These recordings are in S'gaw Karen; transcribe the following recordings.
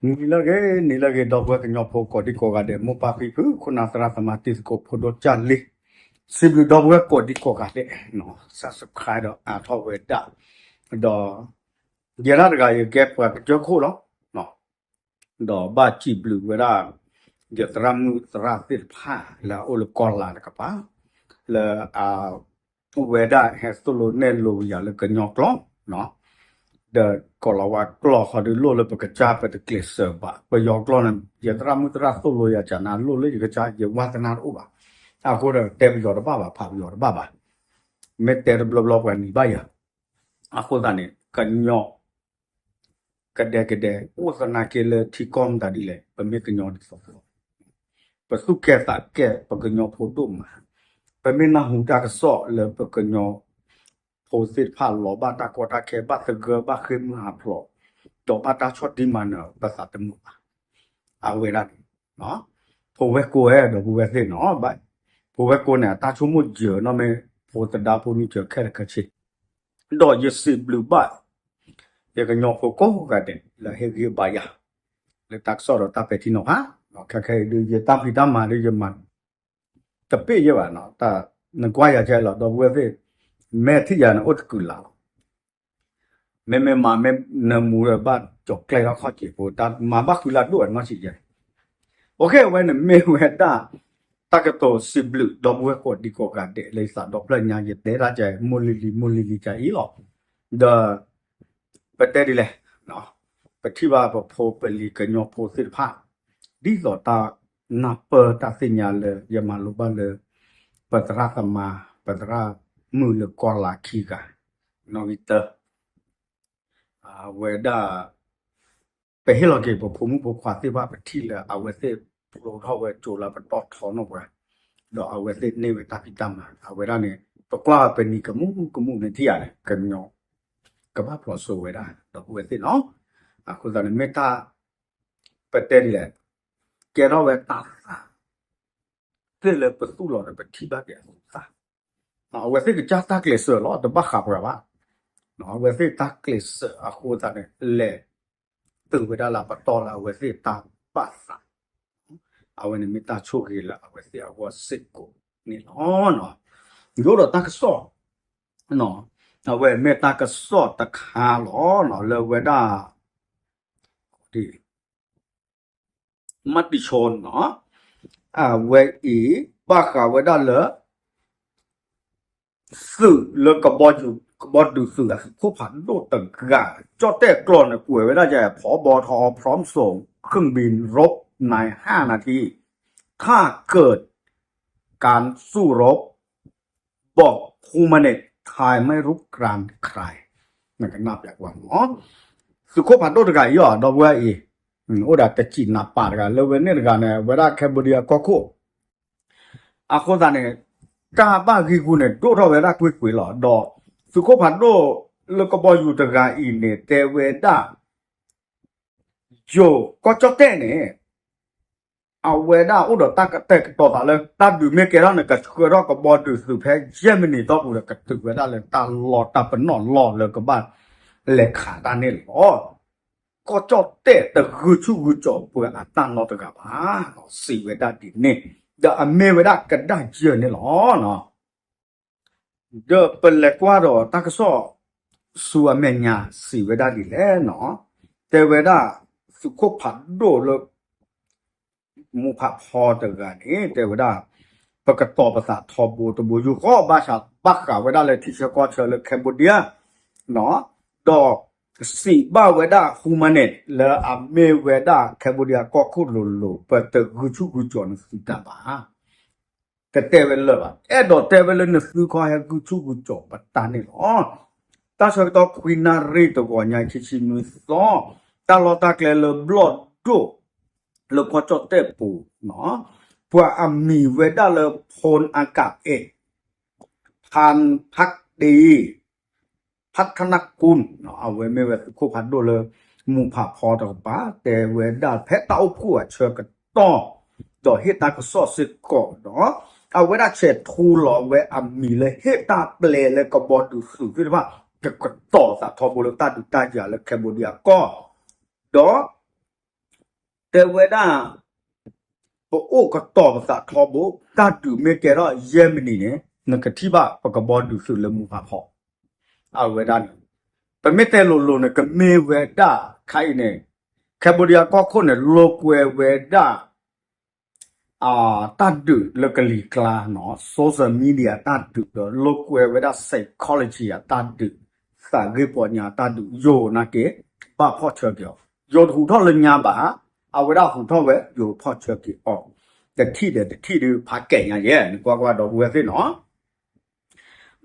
နံၤလၢအဂ့ၤ နံၤလၢအဂ့ၤ ဒီပုၢ်ဝဲၢ်ကညီဖိကိးဒံကိးဂၤဒဲး မိၢ်ပၢ်ဖံဖု ခိၣ်နၢ်သရၣ်သမါ တံၤသကိးဖိဒိၣ်ကၢ်လံ, စံးဘျုးဒီပုၢ်ဝဲၢ်ကိးဒံကိးဂၤဒဲး subscribe ဒီးအါထီၣ်ဝဲဒၣ်, ဒီး ယဲဒၣ်တဂၤ ယကဲပှၤကစၢၢ်ခိၣ်လီၤ. ဒီးဘၣ်စံးဘျုးဝဲဒၣ် ယသရၣ်မုၣ်သရၣ်သ့ၣ်တဖၣ် လၢအအိၣ်လၢကီၢ်လၤတကပၤ လၢအ ဝဲဒၣ်ဟဲသိၣ်လိနဲၣ်လိယၤလၢကညီကျိာ်, ဒီးကိးလီၤဝဲကျိာ်ဃီဒုးလိၣ်လၢပကစၢ် ပတကျဲးစၢးဘၣ်. ပယီၤကျိာ်န့ၣ် ယသရၣ်မုၣ်သရၣ်သိၣ်လိယၤကနၤလိၣ်လၢယကစၢ် ယဝါသနၣ်တအိၣ်ဘၣ်. အဃိဒီးတဲပယီၤတဘၣ်ဘၣ် ဖးပယီၤတဘၣ်ဘၣ်. မ့ၢ်တဲတဘျီဘျီပှၤနံၤဘၣ်ယၤ, အဃိသတးန့ၣ် ကညီ ကဒဲကဒဲ အိၣ်သနာ်က့လၢထံကီၢ်မတၤဒ်လဲၣ် ပမ့ၢ်ကညီဒ်သိးသိး ပသူၣ်ကဲၢ်သးကဲၢ် ပကညီဖိဒိၣ်မး, ပမ့ၢ်နၢ်ဟူတၢ်ကစီၣ်လၢပကညီဖိသ့ၣ်တဖၣ်လီၤဘၣ်တၢ်ကီတၢ်ခဲ ဘၣ်သဂၢၢ်ဘၣ်ဃ့ၢ်မုၢ်ဟးဖျိး ဒီးဘၣ်တၢ်ဆီၣ်တံၢ်မၤနၢၤ ပသးတမုာ်ဘၣ်. အဝဲဒၣ်န့ၣ် ဖိဝဲၢ်ကိးဝဲဒီပုၢ်ဝဲၢ်သ့ၣ်နီၤ, ဖိဝဲၢ်ကိးန့ၣ် အတၢ်ဆိကမိၣ်ယၢၤနီၣ်မ့ၢ် ဖိသဒါဖိနုာ်စၢၤခဲလၢာ်ခဲဆ့ ဒီးယစံးဘျုးဘၣ် ယကညီဖိကိးဂၤဒဲး လၢဟ့ၣ်ဂံၢ်ဘါယၤ လၢတၢ်ကစီၣ်ဒီးတၢ်ပဲာ်ထံနီၤဖး, ခဲခဲအံၤဒုး ယတၢ်ဖံးတၢ်မၤဒုး ယမၤ တပ့ၢ်ယဲၢ်ဘၣ်နီၤ, နကွၢ်ယၤကဲလီၤ ဒီပုၢ်ဝဲၢ်သ့ၣ်, မ့ၢ်ထံၣ်ယၤန့ၣ် အိၣ်တကုာ်လၢ်လီၤ. မ့မ့ၢ်မၤမ့ၢ်နၢမူဒီး ဘၣ်ကၠီၤကျဲထီၣ်ခီၣ်က့ၤဖိ တၢ်မၤဘၣ်ဃုလၢဒိၣ်နီၢ်ဆံးယဲၢ်. အဝဲန့ၣ်မ့ၢ်ဝဲဒၣ် တၢ်ကတိၤစံးဘျုး ဒီပုၢ်ဝဲၢ်ကိးဒံကိးဂၤဒဲး လၢယသးဒီဖျၢၣ်ညါ ယတဲတၢ်ကဲ မိၢ်လံၤလံၤ မိၢ်လံၤလံၤကၢ်အံၤလီၤ. ဒီး ပတဲဒ်လဲၣ်, ပထံၣ်ဘၣ်ပဖိပလံၤကညီဖိသ့ၣ်တဖၣ် ဒ်သိးတၢ်နၢ်ပၢၢ်တၢ်သ့ၣ်ညါလၢ ယမၤလိဘၣ်လၢ ပသရၣ်သမါ ပသရၣ်မုၣ်လၢကီၢ်လၤခံဂၤ နီၣ်ဂံၢ်တၢ အဝဲဒၣ် ပဟ့ၣ်လီၤက့ၤပဖိမုၣ်ဖိခွါသ့ၣ်တဖၣ် ပထံၣ်လၢအဝဲသ့ၣ်ဖျိထီၣ်ဝဲကၠိလၢပတီၢ်ထီနီၣ်ပှၤ, ဒီးအဝဲသ့ၣ်န့ၢ်ဝဲတၢ်ဖံးတၢ်မၤ အဝဲဒၣ်န့ၣ် ပကွၢ်ပနံၤကမူၣ်ကမူၣ်န့ၣ်ထံၣ်ယၤန့ၣ် ကညီ ကဘၣ်ဖျိးစိဝဲဒၣ် ဒီပုၢ်ဝဲၢ်သ့ၣ်နီၤ. အဃိသတးန့ၣ် မ့ၢ်တၢ် ပတဲဒ်လဲၣ်, ကဲထီၣ်ဝဲတၢ်သး သ့ၣ်လၢပသူၣ်လီၤဒီးပထံၣ်ဘၣ်က့ၤအသူၣ်သး, အဝဲသ့ၣ်ကစၢ်တၢ်ကျဲးစၢးလီၤ တဘၣ်ဃးပှၤဘၣ်. အဝဲသ့ၣ်တၢ်ကျဲးစၢးအဃိသတးန့ၣ် လဲၤတုၤဝဲဒၣ်လၢပတီၢ်လၢအဝဲသ့ၣ်တၢ်ဘၣ်သး, အဝဲန့ၣ်မ့ၢ်တၢ်ဆိၣ်ဂ့ၤလၢအဝဲသ့ၣ်အဂီၢ်စ့ၢ်ကီးန့ၣ်လီၤ. ယအိၣ်ဒီးတၢ်ကစီၣ် အဝဲမ့ၢ်တၢ်ကစီၣ်တခါလီၤ လၢဝဲဒၣ် မၤတံၤဆိနီၤ, အဝဲအံၤ ဘၣ်ဃးဝဲဒၣ်လၢ သုးလၢကဘီယူၤ ကဘီဒုးသုးအသုးခိၣ်ဖးဒိၣ်တဂၤ ကၠီၣ်တဲၣ်ကျိာ်န့ၣ် ကွဲးဝဲဒၣ်ယဲ พบทอพร้อมส่งเครื่องบินรบในห้านาที ถ้าเกิดการสู้รบ บอก Humanist ไทยไม่รุกรานใคร နကနၢ်ပျးကွၢ်မး သုးခိၣ်ဖးဒိၣ်တဂၤအံၤအီၤ ဒီပုၢ်ဝဲၢ်အံၤ အိၣ်ဒၣ်တစံးနးပာ်တဂၤ လၢဝဲန့ၣ်တဂၤန့ၣ် ဝဲဒၣ် Cambodia ကီၢ်ခိၣ် အဃိသတးန့ၣ် တၢ်ဘၣ်ဂံၢ်ဂူာ်န့ၣ် ဒိၣ်ထီၣ်ဝဲဒၣ်ကွ့ၢ်ကွ့ၢ်လီၤ. ဒီးသုးခိၣ်ဖးဒိၣ်လၢကဘီယူၤတဂၤအံၤန့ၣ် တဲဝဲဒၣ် ယိၤ ကီၢ်ကၠီၣ်တဲၣ်န့ၣ် အဝဲဒၣ်အိၣ်ဒီးတၢ်ကတဲာ်ကတီၤသးလၢ တၢ်ဒုးမ့ၢ်ကဲထီၣ်န့ၣ် ကဆှၢထီၣ်ကဘီဒုးသုးဖဲယဲၢ်မံးနံးတီၢ်ပူၤဒီး ကတုၤဝဲဒၣ်လၢတၢ်လီၢ်တၢ်ပနီၣ်လီၢ်လၢကဘၣ်လဲၤခးတၢ်န့ၣ်လီၤ. ကီၢ်ကၠီၣ်တဲၣ်တဂုာ်ဆူၣ်ဂုာ်ကၠီၤပှၤအတၢ်နီတဂၤဘၣ် စံးဝဲဒၣ်ဒ်န့ၣ် ဒီးအမ့ၢ်ဝဲဒၣ်ကဒါယဲၢ်န့ၣ်လီၤ. ဒီးပလဲၤကွၢ်ဒီးတၢ်ကစီၣ်ဆူအမဲာ်ညါ စံးဝဲဒၣ်ဒ်လဲၣ်နီၤ, တဲဝဲဒၣ် သုးခိၣ်ဖးဒိၣ်လၢ မူဖးဖီတဂၤန့ၣ် တဲဝဲဒၣ် ပကတီၤပသးထီဘိတဘိယူၢ်ဃီ ဘၣ်ဆၣ်ဘၣ်ဃးဝဲဒၣ်လၢထံဆၢကီၢ်ဆၢလၢ Cambodia နီၤ, ဒီးစံးဘၣ်ဝဲဒၣ် Humanist လၢအမ့ၢ်ဝဲဒၣ် Cambodia ကီၢ်ခိၣ်လိၤလိၤ ပတဂုာ်ဆူၣ်ဂုာ်ကၠီၤနသုတၢ်ဘၣ် တတဲဝဲလၢၤဘၣ်, အဲၣ်ဒိးတဲဝဲလၢနသုခီဟဲဂုာ်ဆူၣ်ဂုာ်ကၠီၤပတၢ်န့ၣ်လီၤ. တၢ်ဆၢကတီၢ်ခွံနၣ်ရံၣ်တဂီၤညါခံဆံနွံသီ, တၢ်လီၢ်တၢ်ကျဲလၢဘျီၣ်ဒိၣ် လၢကီၢ်ကၠီၣ်တဲၣ်ပူၤ, ပှၤအမံၤဝဲဒၣ်လၢ ဖိနအကၣ်အဲၣ် ဖၣ်ဖၣ်ဒ့ ဖၣ်ထနၢ်ကူၣ် အဝဲမ့ၢ်ဝဲသုးခိၣ်ဖးဒိၣ်လၢ မူဖးဖီတကပၤ တဲဝဲဒၣ်ဖဲတၢ်အိၣ်ဖှိၣ်အဆၢကတီၢ် ဒီးဟ့ၣ်တၢ်ကစီၣ်စ့ၢ်ကီးဒီး အဝဲဒၣ်ဆဲးထူလီၤဝဲအမံၤလၢဟ့ၣ်တၢ်ပျဲလၢကဘီဒုးသုးသ့ၣ်တဖၣ် ကကတီၤသးထီဘိလၢတၢ်ဒုးတၢ်ယၤလၢ Cambodia ကီၢ် ဒီး တဲဝဲဒၣ် ပအိၣ်ကတီၤပသးထီဘိ, တၢ်ဒုးမ့ၢ်ကဲထီၣ်ယဲၢ်မံးနံးန့ၣ် နကထံၣ်ဘၣ်ပကဘီဒုးသုးလၢမူဖးဖီ, အဝဲဒၣ်န့ၣ် ပမ့ၢ်တဲလိၤလိၤန့ၣ် ကမ့ၢ်ဝဲဒၣ်ခါအံၤန့ၣ် Cambodia ကီၢ်ခိၣ်န့ၣ် လိာ်ကွဲဝဲဒၣ် တၢ်ဒုးလၢကလံၤကျါနီၤ social media တၢ်ဒုးဒီး လိာ်ကွဲဝဲဒၣ် psychology အတၢ်ဒုး, သးဂ့ၢ်ပီညါတၢ်ဒုး ယိၤနာ်က့ ဘၣ်ဖီၣ်ဆၢက့ၤအီၤ, ယိၤတဟူးထီၣ်လၢညါဘၣ်, အဝဲဒၣ်ဟူးထီၣ်ဝဲ ယိၤဖီၣ်ဆၢက့ၤအီၤ, တထံၣ်ဒီးတထံၣ်ဒုး ဖးကဲာ်ညါယဲၢ် နကွၢ်ကွၢ်ဒီပုၢ်ဝဲၢ်သ့ၣ်နီၤ,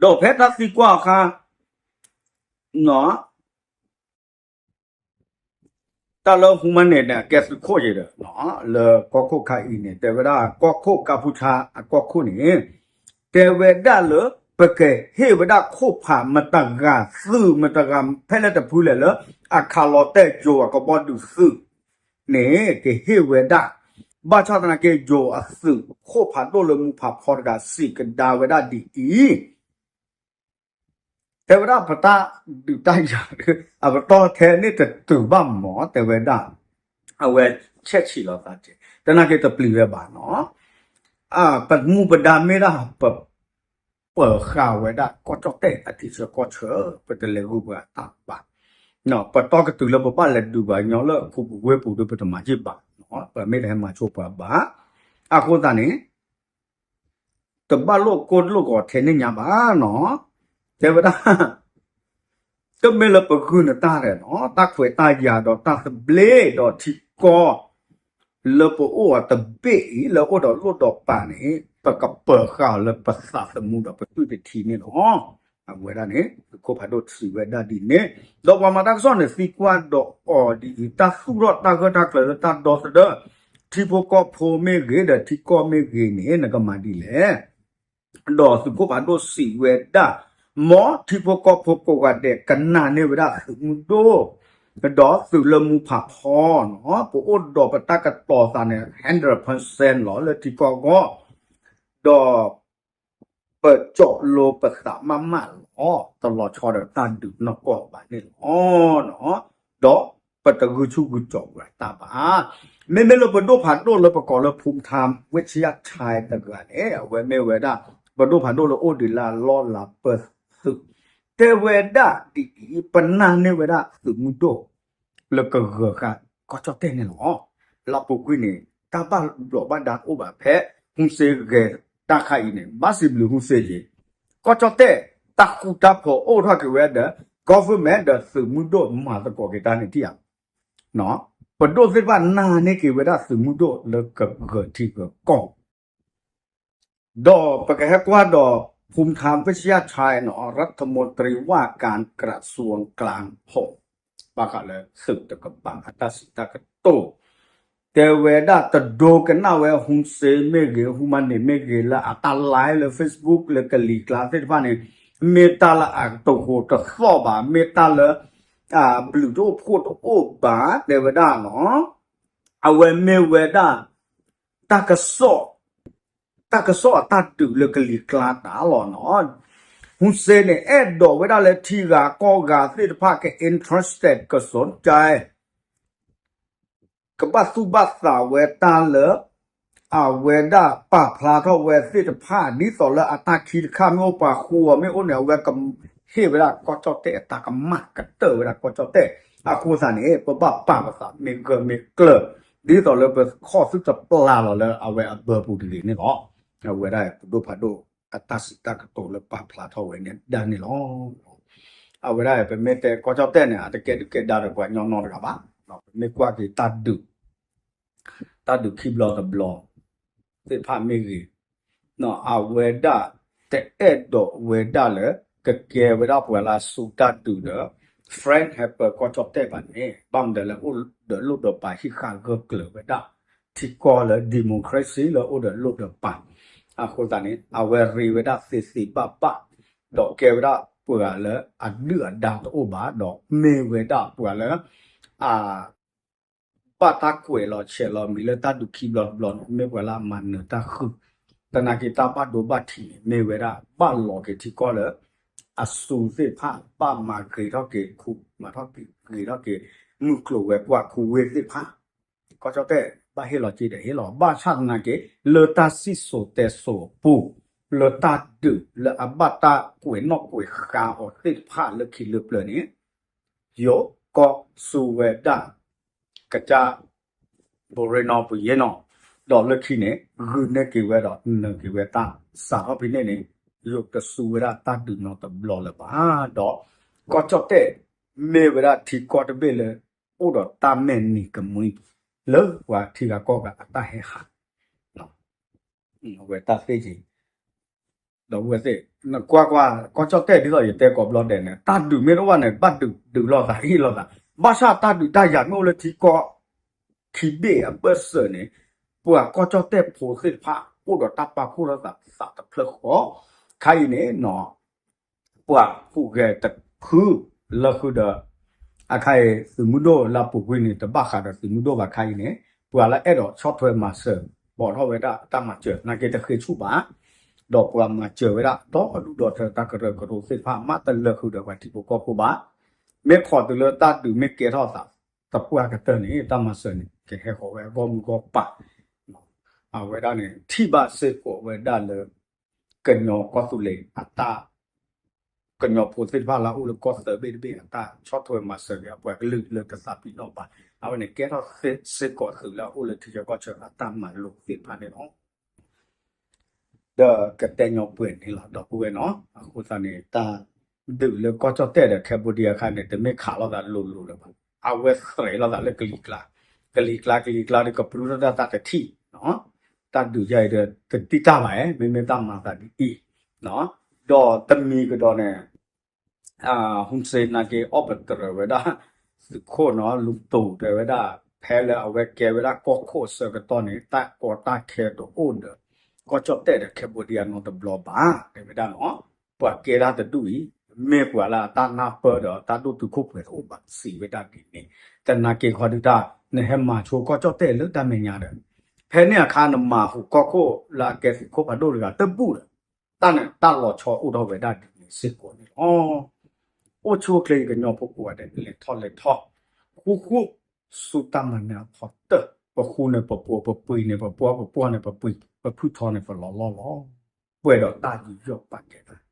ဒီးဖဲတၢ်သံကွၢ်အခါ တၢ်လၢ ဟူမၢ်န့ၣ်န့ၣ် အကဲသုးခိၣ်ယဲဒီး လၢကီၢ်ခိၣ်ခါအံၤန့ၣ် တဲဝဲဒၣ် ကီၢ်ခိၣ်ကါဖူဆါ အကီၢ်ခိၣ်န့ၣ် တဲဝဲဒၣ်လၢ ပကဟ့ၣ်ဝဲဒၣ်ခိၣ်ဖးမတၤဂၤ သုးမတၤဂၤ ဖဲလဲၣ်တဖုလဲၣ်လၢ အခးလီၤတဲာ်ယိၤအကဘီဒုးသုး န့ၣ် ကဟ့ၣ်ဝဲဒၣ်, ဘၣ်ဆၣ်သနာ်က့ ယိၤအသုးခိၣ်ဖးဒိၣ်လၢမူဖးဖီတဂၤ စံးကဒါဝဲဒၣ်ဒ်အံၤ တဲဝဲဒၣ်ပတၢ်ဒုးတၢ်ယၤ အပတီၢ်ထဲန့ၣ်တတုၤဘၣ်မး တဲဝဲဒၣ်, အဝဲဆဲးဆံးလီၤသးက့ၤ တနာ်က့ၤတပျံၤဝဲဘၣ်နီၤ, ပမူပဒါမ့ၢ်ဒၣ် ပပၢၤဃာ်ဝဲဒၣ်ကီၢ်ကၠီၣ်တဲၣ်အထံဆၢကီၢ်ဆၢ ပတလဲၤဂုာ်ပှၤအတၢ်ဘၣ်, ပတီၢ်ကတုၤလၢပဘၣ်လဲၤဒုးပှၤကညီလၢအခိပူၤဝ့ၢ်ပူၤဒီးပတမၤက့ၢ်ဘၣ်, ပမ့ၢ်တဟဲမၤဆိပှၤဘၣ်, အဃိသတးန့ၣ် တဘၣ်လိာ်ကိၢ်လိာ်ဂီၤထဲန့ၣ်ညါဘၣ်နီၤ, တဲဝဲဒၣ် တမ့ၢ်လၢပဂုာ်နတၢ်ဒီးနီၤ တၢ်ခွဲးတၢ်ယာ်ဒီးတၢ်သဘျ့ဒီးထံကီၢ် လၢပအိၣ်အီၤတဘ့ၣ်အံၤ လၢအိၣ်ဒီးလိၣ်ဒီးပၢ်န့ၣ် ပကပၢၤဃာ်အီၤလၢပသးသမူဒီးပသွံၣ်တထံန့ၣ်လီၤ. အဝဲဒၣ်န့ၣ် သုးခိၣ်ဖးဒိၣ်စံးဝဲဒၣ်ဒ်န့ၣ်, ဒီးပှၤမၤတၢ်ကစီၣ်န့ၣ် သံကွၢ်ဒီးအီၤဒ်အံၤ, တၢ်သူၣ်ထီၣ်တၢ်ဂၢၢ်တၢ်ကျၢၤလၢတၢ်ဒီသဒၢ ထံဖိကီၢ်ဖိမ့ၢ်ဂ့ၤ ဒီးထံကီၢ်မ့ၢ်ဂ့ၤန့ၣ် နကမၤဒ်လဲၣ် ဒီးသုးခိၣ်ဖးဒိၣ်စံးဝဲဒၣ်, မ်ထံဖိကီၢ်ဖိကိးဂၤဒဲးကနာ်န့ၢ်ဝဲဒၣ်သုးမုၢ်ဒိၣ်, ဒီးသုးလၢမူဖးဖီနီၤ, ပအိၣ်ဒီးပတၢ်ကတီၤသးန့ၣ် hundred percent လီၤ လၢထံကီၢ်အဂီၢ်, ဒီး ပကၠီၣ်လိပသးမးမးလီၤ, တလီၤဆီဒီးတၢ်ဒုးနီၢ်ကီၢ်ဘၣ်န့ၣ်လီၤ. ဒီးပတဂုာ်ဆူၣ်ဂုာ်ကၠီၣ်ဝဲတၢ်ဘၣ်. မ့မ့ၢ်လၢပဒိၣ်ဖးဒိၣ်လၢပကိးလၢ ဖူထါ ဝ့ၢ်ဆံယၣ်ဆဲတဂၤန့ၣ် အဝဲမ့ၢ်ဝဲဒၣ် ပဒိၣ်ဖးဒိၣ်လၢအိၣ်ဒံးလၢအလီၢ်လၤပၢၢ်သုး, တဲဝဲဒၣ်ဒ်အံၤ ပနာ်န့ၢ်ဝဲဒၣ်သုးမုၢ်ဒိၣ် လၢကဂၢၤဃာ်ကီၢ်ကၠီၣ်တဲၣ်န့ၣ်လီၤ. လၢအပူၤကွံာ်န့ၣ် တၢ်ဘၣ်ဘျီးဘၣ်ဒါအိၣ်ဘၣ်ဖဲ ဟူစ့ဂဲၤတၢ်ခါအံၤန့ၣ် ဘၣ်စံးဘျုးဟူစ့ယံၤ, ကီၢ်ကၠီၣ်တဲၣ် တၢ်ဃူတၢ်ဖိးအိၣ်ထီၣ်က့ၤဝဲဒီး government ဒီးသုးမုၢ်ဒိၣ်မၤသကိးက့ၤတၢ်န့ၣ်ထံၣ်ဧါ. ပဒိၣ်သ့ၣ်တဖၣ်နာ်န့ၢ်က့ၤဝဲဒၣ်သုးမုၢ်ဒိၣ်လၢကဂၢၤထံဂၢၤကီၢ် ဒီးပကဟဲကွၢ်ဒီး ဖူထါ ဝ့ၢ်ဆံယၣ်ဆဲနီၤ ရၢၣ်ထမူတရံဝၢ်ကၣ်ကရးစူကၠၣ်ဖီၣ် ဘၣ်ဃးလၢသုးတကပၤအတၢ်စံးတၢ်ကတိၤ တဲဝဲဒၣ်တဒိကနၣ်ဝဲ ဟူစ့မ့ၢ်ဂ့ၤ ဟူမၤန့ၣ်မ့ၢ်ဂ့ၤ လၢအတၢ် live လၢ Facebook လၢကလံၤကျါသ့ၣ်တဖၣ်န့ၣ် မ့ၢ်တၢ်လၢအတဟူးတသီၣ်ဘၣ် မ့ၢ်တၢ်လၢ ဘျုးတအိၣ်ဖှိၣ်တအိၣ်ဘၣ် တဲဝဲဒၣ်နီၤ အဝဲမ့ၢ်ဝဲဒၣ် တၢ်ကစီၣ် တၢ်ကစီၣ်အတၢ်ဒုးလၢကလံၤကျါတၢ်လီၤနီၤ. ဟူစ့န့ၣ် အဲၣ်ဒိးဝဲဒၣ်လၢထံဂၤကီၢ်ဂၤသ့ၣ်တဖၣ်က interested ကစီၣ်တၢ် ကဘၣ်သူၣ်ဘၣ်သးဝဲတၢ်လၢ အဝဲဒၣ်ပာ်ဖျါထီၣ်ဝဲသ့ၣ်တဖၣ် ဒ်သိးလၢအတၢ်ခံတခါမ့ၢ်အိၣ်ပှၤဃူအီၤမ့ၢ်အိၣ်န့ၣ် အဝဲကဟ့ၣ်ဝဲဒၣ်ကီၢ်ကၠီၣ်တဲၣ်အတၢ်ကမၣ်ကတၢၢ်ဝဲဒၣ်ကီၢ်ကၠီၣ်တဲၣ် အဃိသတးန့ၣ် ပဘၣ်ပာ်ပသးမ့ၢ်ဂၢၢ်မ့ၢ်ကျၢၤ ဒ်သိးလၢပခီၣ်သုတပျၢ်လီၤလၢအဝဲအဘၢပူၤတဂ့ၤန့ၣ်လီၤ. အဝဲဒၣ်ပဒိၣ်ဖးဒိၣ်အတၢ်စံးတၢ်ကတိၤလၢပာ်ဖျါထီၣ်ဝဲန့ၣ်ဒၣ်န့ၣ်လီၤ. အဝဲဒၣ်ပမ့ၢ်တဲကီၢ်ကၠီၣ်တဲၣ်န့ၣ် အတကဲဒုၣ်ကဲဒါဒီးပှၤကညီနီတဂၤဘၣ်. ပမ့ၢ်ကွၢ်က့ၤတၢ်ဒုး တၢ်ဒုးခံဘျီတဘျီ သ့ၣ်တဖၣ်မ့ၢ်ဂ့ၤ, အဝဲဒၣ်တအဲၣ်ဒိးဝဲဒၣ်လၢ ကကဲဝဲဒၣ်ပှၤလၢအစူၢ်တၢ်ဒုးဒီး Frank Harper ကီၢ်ကၠီၣ်တဲၣ်ဘၣ်န့ၣ် ဘၣ်မနုၤလၢအိၣ်ဒီးလိၣ်ဒီးပၢ်ဟံးဃာ်ဂၢၢ်ကျၢၤဝဲဒၣ် ထံကီၢ်လၢ democracy လၢအိၣ်ဒီးလိၣ်ဒီးပၢ်, အဃိသတးန့ၣ် အဝဲရ့ဝဲဒၣ်သ့သ့ဘၣ်ဘၣ်, ဒီးကဲဝဲဒၣ်ပှၤလၢအဒုၣ်အဒါတအိၣ်ဘၣ် ဒီးမ့ၢ်ဝဲဒၣ်ပှၤလၢ အ ဘၣ်တၢ်ကွဲးလီၤဆဲးလီၤမံၤလၢတၢ်ဒုးခံဘျီတဘျီန့ၣ် မ့ၢ်ပှၤလၢအမၤနၢၤတၢ်ဃုာ်, သနာ်က့တၢ်ဘၣ်ဒိဘၣ်ထံးန့ၣ် မ့ၢ်ဝဲဒၣ်ဘၣ်လီၤက့ၤထံကီၢ်လၢ အစူၢ်သ့ၣ်တဖၣ် ဘၣ်မၤဂ့ၤထီၣ်က့ၤခူ မၤထီၣ်က့ၤဂ့ၤထီၣ်က့ၤ မုၢ်ကျိၤဝဲၤကွာ်ခူဝ့ၢ်သ့ၣ်တဖၣ် ကီၢ်ကၠီၣ်တဲၣ်ဘၣ်ဟ့ၣ်လီၤစ့ဒီးဟ့ၣ်လီၤ, ဘၣ်ဆၣ်သနာ်က့ လၢတၢ်စံၣ်စိၤတဲစိၤအပူၤ, လၢတၢ်ဒုးလၢအဘၣ်တၢ်ကွဲးနီၣ်ကွဲးဃါအီၤသ့ၣ်တဖၣ်လၢခံလၢပျၢၤန့ၣ် ယိၤကီၢ်စူၢ်ဝဲဒၣ် ကစၢ် ဘိရ့နီၣ်ပယ့နီၣ်, ဒီးလၢခံန့ၣ် ဂုာ်န့ၢ်က့ၤဝဲဒီး နၢၤက့ၤဝဲတၢ်စးထီၣ်ဖဲန့ၣ်န့ၣ် ယိၤတစူၢ်ဝဲဒၣ်တၢ်ဒုးနီတဘျီလၢၤဘၣ်. ဒီးကီၢ်ကၠီၣ်တဲၣ် မ့ၢ်ဝဲဒၣ်ထံကီၢ်တဘ့ၣ်လၢ အိၣ်ဒီးတၢ်မဲာ်နံၤကမှံ လၢပှၤထံဂၤကီၢ်ဂၤအတၢ်ဟဲဟး အဝဲတၢ်သ့ၣ်က့ၤ ဒီးဝဲသ့ၣ် နကွၢ်ကွၢ် ကီၢ်ကၠီၣ်တဲၣ်ဒ်သိးယတဲကိးဘျီဒဲးန့ၣ် တၢ်ဒုးမ့ၢ်တအိၣ်ဘၣ်န့ၣ် ဘၣ်ဒုးဒုးလိာ်သးဟ့ၣ်လိာ်သး, ဘၣ်ဆၣ်တၢ်ဒုးတၢ်ယၤမ့ၢ်အိၣ်လၢထံကီၢ်ခံဘ့ၣ်အဘၢၣ်စၢၤန့ၣ် ပှၤကီၢ်ကၠီၣ်တဲၣ်ဖိသ့ၣ်တဖၣ် အိၣ်ဒီးတၢ်ပာ်ဖှိၣ်ထီၣ်သးသးတဖျၢၣ်ဃီ ခါအံၤန့ၣ် ပှၤဟူးဂဲၤတဖု လၢဃုာ်ဒီး အခါအံၤ သုးမုၢ်ဒိၣ်လၢအပူၤကွံာ်န့ၣ် တဘၣ်ဃးဒီးသုးမုၢ်ဒိၣ်ဘၣ်ခါအံၤန့ၣ် ပှၤလၢအဲၣ်ဒိးဆီၣ်ထွဲမၤစၢၤ ပိာ်ထီၣ်ဝဲဒၣ်တၢ်မၤစၢၤ နာ်က့တဃ့ဆူၣ်ဘၣ်, ဒီးပှၤမၤစၢၤဝဲဒၣ် ဒီဒူၣ်ဒီထၢတၢ်ကရၢကရိသ့ၣ်တဖၣ် မးတလၢဃုာ်ဒီးပှၤထံဖိကီၢ်ဖိဘၣ်, မ့ၢ်ခိးတုၤလၢတၢ်ဒုးမ့ၢ်ကဲထီၣ်သး တပှၢ်ကတၢၢ်န့ၣ် တၢ်မၤစၢၤန့ၣ် ကဟဲဃီၤဝဲအဂီၢ်မုၢ်ဂီၢ်ပၤ အဝဲဒၣ်န့ၣ် ထံၣ်ဘၣ်စ့ၢ်ကီးဝဲဒၣ်လၢ ကညီကီၢ်သူလ့ၤအတၢ် ကညီဖိသ့ၣ်တဖၣ်လၢအအိၣ်လၢကီၢ်သၢဘ့ၣ်တဘ့ၣ်အတၢ်ဆီၣ်ထွဲမၤစၢၤက့ၤအပှၤကလုာ်လၢတသးပ့ၤနီၣ်ဘၣ်, အဝဲန့ၣ်ကဲထီၣ်စ့ၢ်ကီးသုးလၢအအိၣ်လၢထံဆၢကီၢ်ဆၢအတၢ်မၤလိာ်သ့ၣ်တဖၣ်န့ၣ်လီၤ. ဒီးကတဲညီပှဲၤန့ၣ်လီၤ ဒီပုၢ်ဝဲၢ်နီၤ, အဃိသတးန့ၣ် တၢ်ဒုးလၢကီၢ်ကၠီၣ်တဲၣ်ဒီး Cambodia အခါန့ၣ် တမ့ၢ်ခးလိာ်သးလိၤလိၤလၢၤဘၣ်, အဝဲသရဲးလိာ်သးလၢကလံၤကျါ, ကလံၤကျါ ကလံၤကျါဒီးကပြုၢ်ထီၣ်တၢ်သးတထံၣ်, တၢ်ဒုးယါအံၤဒီး တတံၢ်တၢ်ဘၣ်ဧါ, မ့မ့ၢ်တၢ်မၤသးဒ်အံၤ, ဒီးတမံၤကဒီးန့ၣ် Hun Sen နာ်က့ အီၣ်ပတြၢၤဝဲဒၣ် သုးခိၣ်နီၤ လူတူၢ်တဲဝဲဒၣ် ဖဲလၢအဝဲကဲဝဲဒၣ်ကီၢ်ခိၣ်အဆၢကတီၢ်န့ၣ် တၢ်ကီတၢ်ခဲတအိၣ်ဒီး ကီၢ်ကၠီၣ်တဲၣ်ဒီး Cambodia နီတဘျီဘၣ် တဲဝဲဒၣ်နီၤ, ပှၤကဲတၢ်တဒူၣ်အံၤ မ့ၢ်ပှၤလၢအတၢ်နၢ်ပၢၢ်ဒီးတၢ်ဒိၣ်တုာ်ခိၣ်ပှဲၤတအိၣ်ဘၣ်စံးဝဲဒၣ်ဒ်န့ၣ်, သနာ်က့ခီဒုးတၢ် နဟဲမၤဆိကီၢ်ကၠီၣ်တဲၣ်လၢတၢ်မဲာ်ညါဒီး ဖဲန့ၣ်အခါနမၤဟူးကီၢ်ခိၣ်လၢအကဲသုးခိၣ်ဖးဒိၣ်တဂၤတဘူၣ်ဒီး တၢ်န့ၣ်တၢ်လီၤဆီအိၣ်ထီၣ်ဝဲဒၣ်ဒ်န့ၣ်စ့ၢ်ကီးန့ၣ်လီၤ. အိၣ်ဆူၣ်အိၣ်ချ့ကညီဖိကိးဂၤဒဲး လဲၤထီၣ်လဲၤထီၣ် ဃူဃူ ဆူတၢ်မၤနၢၤအဖီတၢၢ်, ပဃူန့ၣ်ပပှီၢ်, ပပှ့ၤန့ၣ်ပပှီၢ်, ပပှီၢ်န့ၣ်ပပှ့ၤ, ပဖုၣ်ထီန့ၣ်ပလီၤလီၢ်လီၤ, ပှဲၤဒီးတၢ်ယူးယီၣ်ပာ်ကဲသး